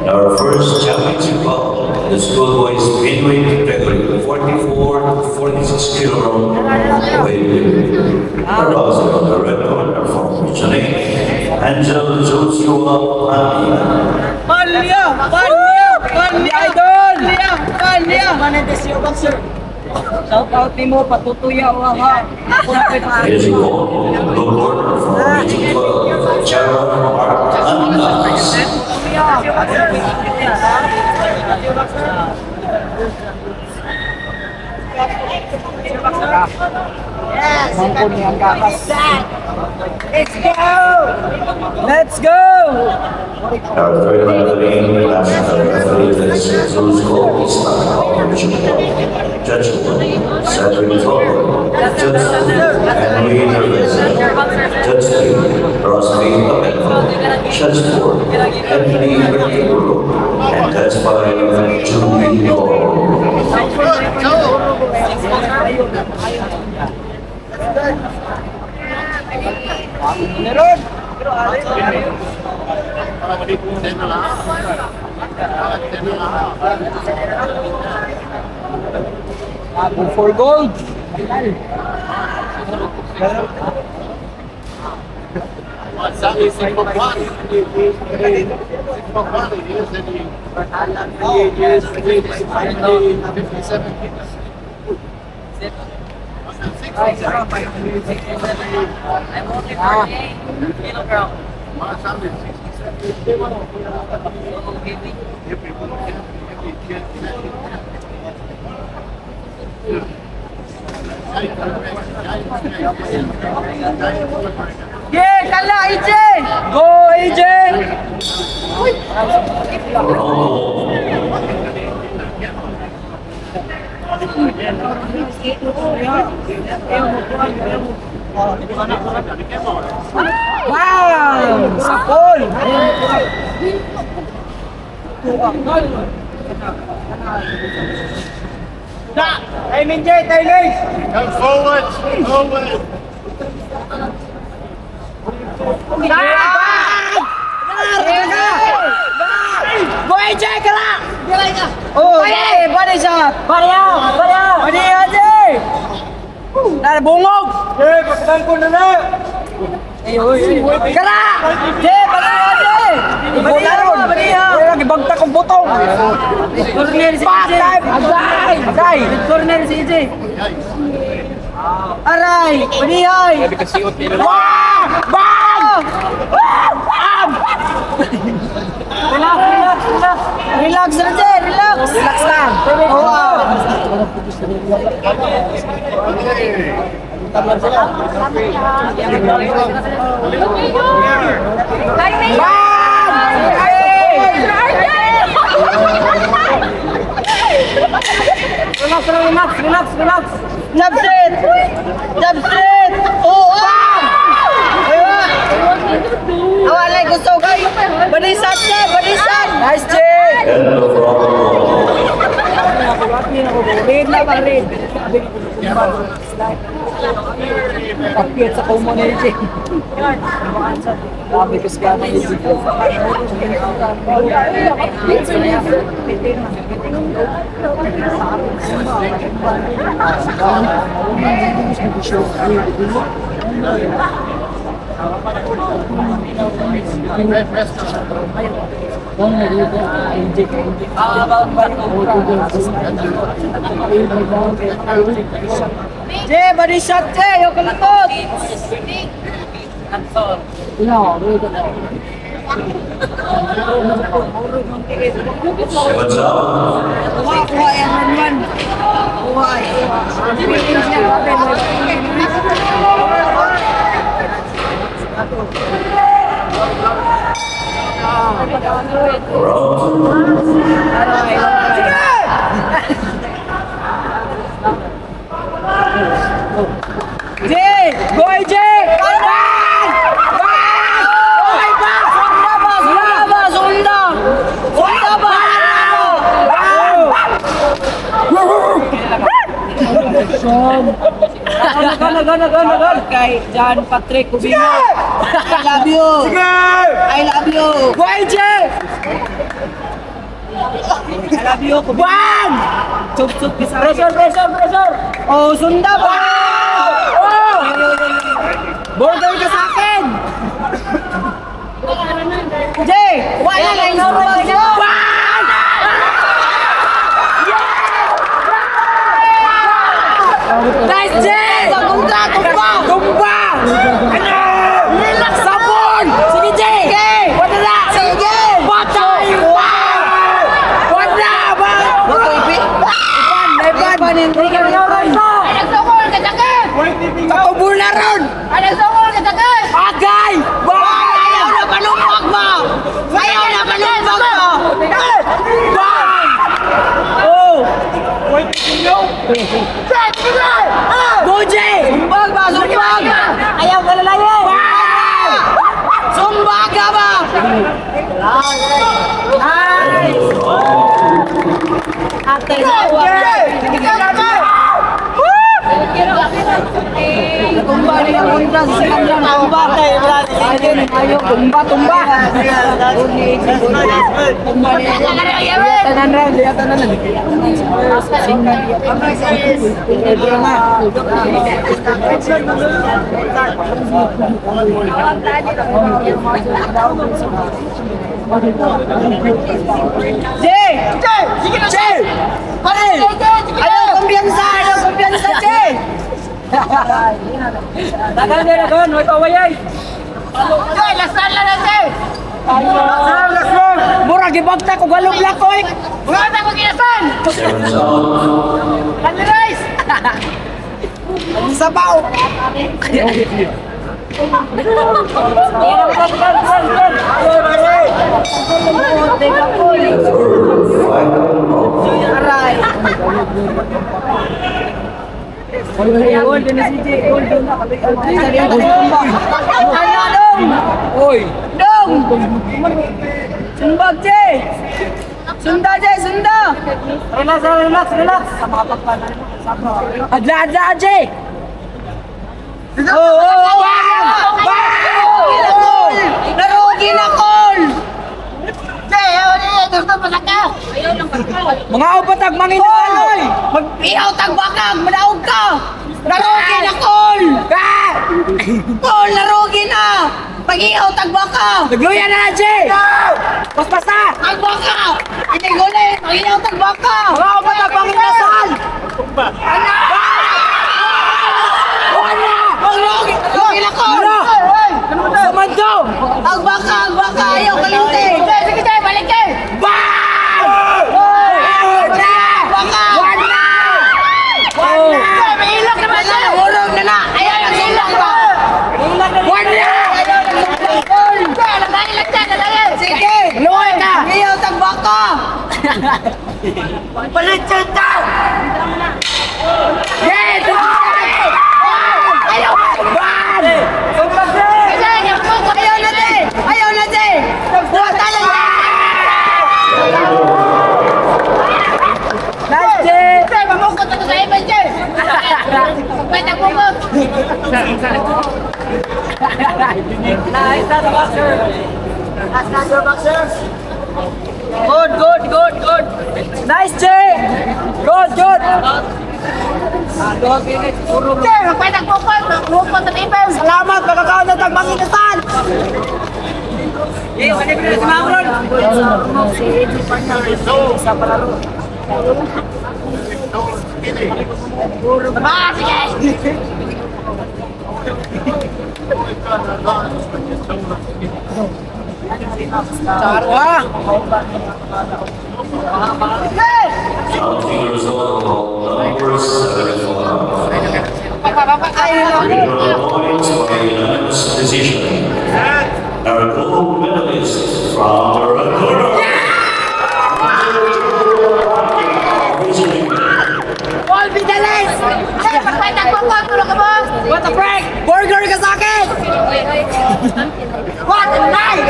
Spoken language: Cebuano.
Our first championship bout, the schoolboys midweight category, 44 to 46 kilogram weight. Our boxer on the red corner from Region 8, Angel Joshua Palya. Palya! Palya! Palya! Idol! Palya! Palya! Manente si boxer. Shout out nimo patutuya wa ha. Ako na ko'y Is blue corner from Region 12, Sharon Mark Andas. Mangkon niya ang gakas. Let's go! Let's go! Our third referee, national referee is Jesus Bautista of Region 12. Judge 1, Cedric Toro. Judge 2, Henry Nervesa. Judge 3, Rosalie Pamela. Judge 4, Henry Bertolo. And Judge 5, Julie Coro. Meron! Go for gold! 6'1", he is, and he is 57 kilos. I'm only 48 kilogram. 67. So heavy. Yeah! Kala, AJ! Go, AJ! Bam! Sapol! Timing, Jay! Timing! Come forward, forward. Go, AJ! Kala! Oh, eh, body shot! Barya! Barya! Body, AJ! Nara, bungog! Eh, pagkabang ko na na! Kala! Jay, body, AJ! Body, body, Wala lagi bagta kong butong! Corner si AJ. Agay! Agay! Corner si AJ. Aray! Body, ay! Wah! Bang! Bang! Relax, relax, relax. Relax na, Jay! Relax! Relax lang! Oo. Bang! Relax, relax, relax, relax. Jab straight! Jab straight! Oo! Ah! Aywa! Awa lang gusto kay. Body shot, Jay! Body shot! Nice, Jay! End of round one. Red na ba, red? Kapit sa kumo ni AJ. Grabe ko sa ni AJ. Jay, body shot, Jay! Yung kalutot! What's up? Kuha, kuha yan, man, man. Kuha, kuha. Round two. Jay! Go, AJ! Bang! Bang! Okay ba? Sunda ba? Sunda ba? Sunda! Sunda ba? Bang! Gana, gana, gana, gana, gana. Kay John Patrick Cubino. I love you. I love you. Go, AJ! I love you, Cubino. One! Chup, chup, pressure, pressure, pressure! Oh, sunda ba? Oh! Border ka sa akin! Jay, wala na yung sumbag mo. Nice, Jay! Tumba, tumba. Tumba! Ano? Relax, sabon! Sige, Jay! Sige! Wala na! Sige! Patay! Wala! Ba? Wato ipi. Ipan! Ipan! Ay, nagsukol ka sakit! Katubo na ron! Ay, nagsukol ka sakit! Agay! Ba! Ayaw na palumpag mo. Ayaw na palumpag mo. Ba! Oh! Go, Jay! Sumbag ba? Sumbag. Ayaw ka lalayo! Ba! Sumbag ka ba? Nice! Ate, Tumba niya kontra sa second round. Tumba. Ayun, ayun, tumba, tumba! Tumba niya. Tanan round, ya tanan. Jay! Jay! Sige na, Jay! Ayaw kumpiyansa! Ayaw kumpiyansa, Jay! Dagan na dagan, way pawayay. Jay, lasan lang na, Jay! Mura gibagta ko galong lakoy. Wala ko ginasan! Seconds out. Kanlirais! Sabaw. The third final of Aray! Gold na si Jay, gold na. Ano, dong? Oy, Dong! Sumbag, Jay! Sunda, Jay! Sunda! Relax, relax, relax. Adla, adla, Jay. Oh, oh, oh! Bang! Narugi na call! Jay, ayaw niya! Gusto pasaka! Mga upatag manginahal. Hoy! Mag-ihaw tagbakag! Madaog ka! Narugi na call! Ah! Call! Narugi na! Pag-ihaw tagbaka! Nagluya na, Jay. Paspasa. Tagbaka! Iniguli! Pag-ihaw tagbaka! Mga upatag manginahal. Wala! Magrugi! Narugi na call! Ano? Sumando. Agbaka! Agbaka! Ayaw kalinte! Sige, Jay, balik, Jay! Bang! Wala! Agbaka! Wala! Wala! Jay, may ilok naman, Wala! Jay! Hurog na na! Ayaw nagsumbang ba? Wala! Ayaw nagsumbang call! Jay, lalayo lang, Jay, lalayo! Sige! Luoy ka! Ihaw tagbaka! Yes! Ayaw! Bang! Jay, yung Ayaw na, Jay! Ayaw na, Jay! Buwata na, Nice, Jay! Jay, mamukot ako sa iba, Jay! Pwede ang mukot! Nice na, the boxer! Good, good, good, good. Nice, Jay! Good, good! Jay, magpwede ang mukot! Mamukot sa iba! Salamat, makakaon na tag manginasal! Eh, wala ko na si Mauron! Ah, sige! Charo, ha? Counting result number 75. Ay, Winner points by unanimous decision. Our gold medalist from the red corner. Paul Vidales! Jay, magpwede ang mukot! Tulog ka ba? What a break! Burger ka sa akin! What a night!